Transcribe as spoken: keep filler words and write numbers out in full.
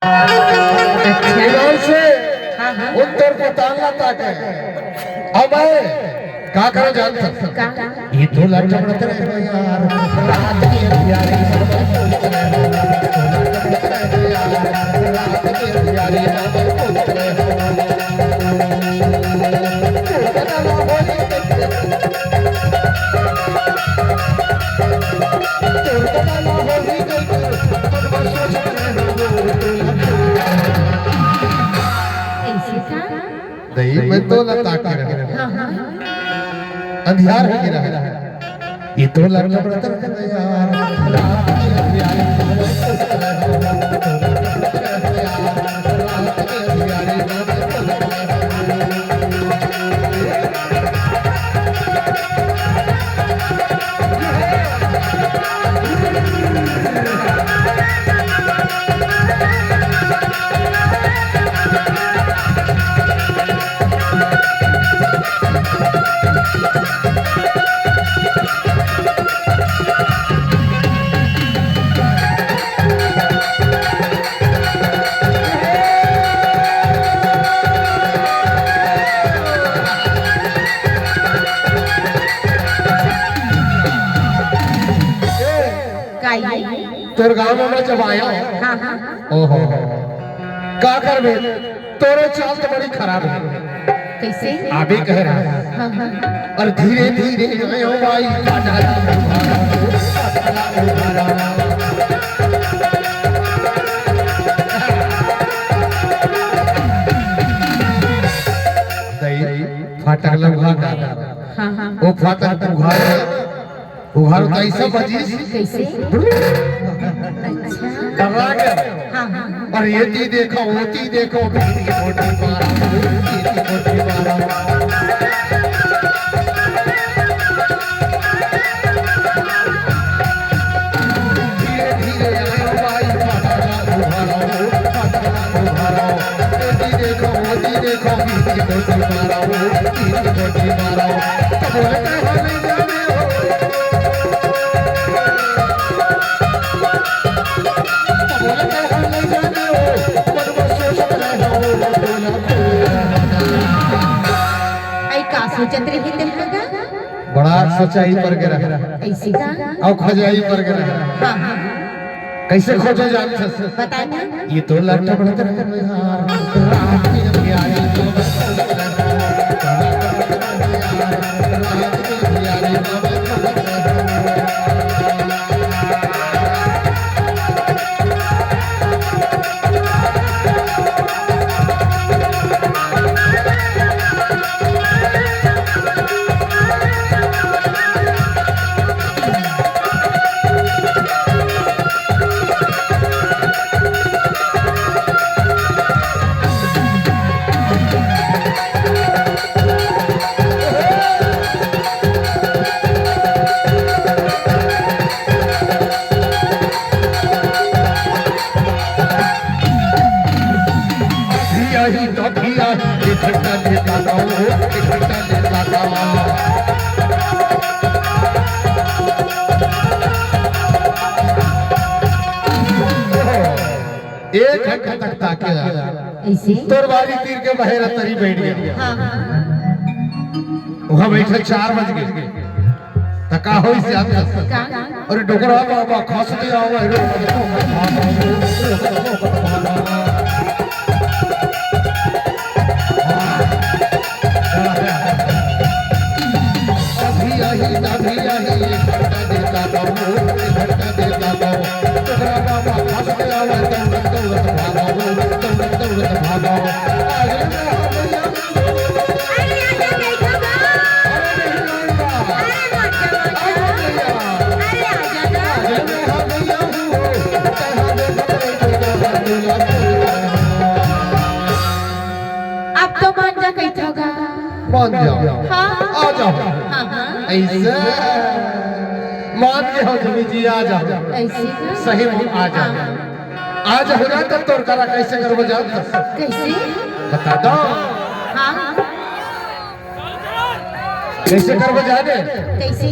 अच्छा। इधर से हाँ, हाँ। उन तोर पताल ला ताके। अब मैं का करो जानत हस? का? ये तो लट्ठा पड़त रहे यार। रात के अंधियारे में, रात के अंधियारे में, ऐसे का? नहीं, मैं तो ना ताक के रहा। हाँ, हाँ। अंधियार हो गिरा है। ये तो लड़का बड़ा तरह का यार। काई? तोर गांव में मैं जब आया हूँ। हाँ, हाँ। ओहो, का करबे? तोरो चाल तो बड़ी खराब है। कैसे? अभी कह रहा है। हाँ, हाँ। और धीरे धीरे आयो भाई, दई, फाटक लंघा का। हाँ, हाँ। वो फाटक उघार, उघार तो ऐसा बजिस। कैसे? अच्छा। डरा गया। हाँ, हाँ। और ये ती देखो, वो ती देखो, बीच की मोटी मारा, बीच की मोटी मारा। धीरे धीरे आयो भाई, फटाफट उभारो, फटाफट उभारो। ये ती देखो, वो ती देखो, बीच की मोटी मारा, बीच की मोटी मारा। तो बोले, "मैं हमें जाने हो।" आई का सोचत रही तेन का? बड़ा सोचाई पर गिरा। ऐसी का? अउ खजाई पर गिरा। हाँ, हाँ। कैसे खोजे जान? बता ना। ये तो लड़का बड़ा तरह का यार। एक घंटा तक ताके। ऐसे? तोर बारी तीर के बहेरा तरी बैठ गया। हाँ, हाँ। वहाँ बैठे चार बज गए। त का होई से आप? का? अरे डोकरा बाबा खस दे आवा है। अभी आही, अभी आही, एक घंटा देता बाबू, एक घंटा देता बाबू। डोकरा बाबा खस दे आवा है, दौड़त, दौड़त भागा, दौड़त, दौड़त भागा। अरे आजा, बैठा बा। अरे नहीं मानता। अरे मान जा, मान जा। अरे भैया। अरे आजा ना। अरे हाँ भैया हूँ। अब तो मान जा, कही थोगा। मान जा। हाँ। आ जाओ। हाँ, हाँ। ऐसे मान के हो जमी जी, आ जाओ। ऐसे ना? सही में आ जाओ। हाँ। आज हो जाए तो तोर करा कैसे करबो जान? कैसे? बता दो। हाँ। कैसे करबो जाने? कैसे?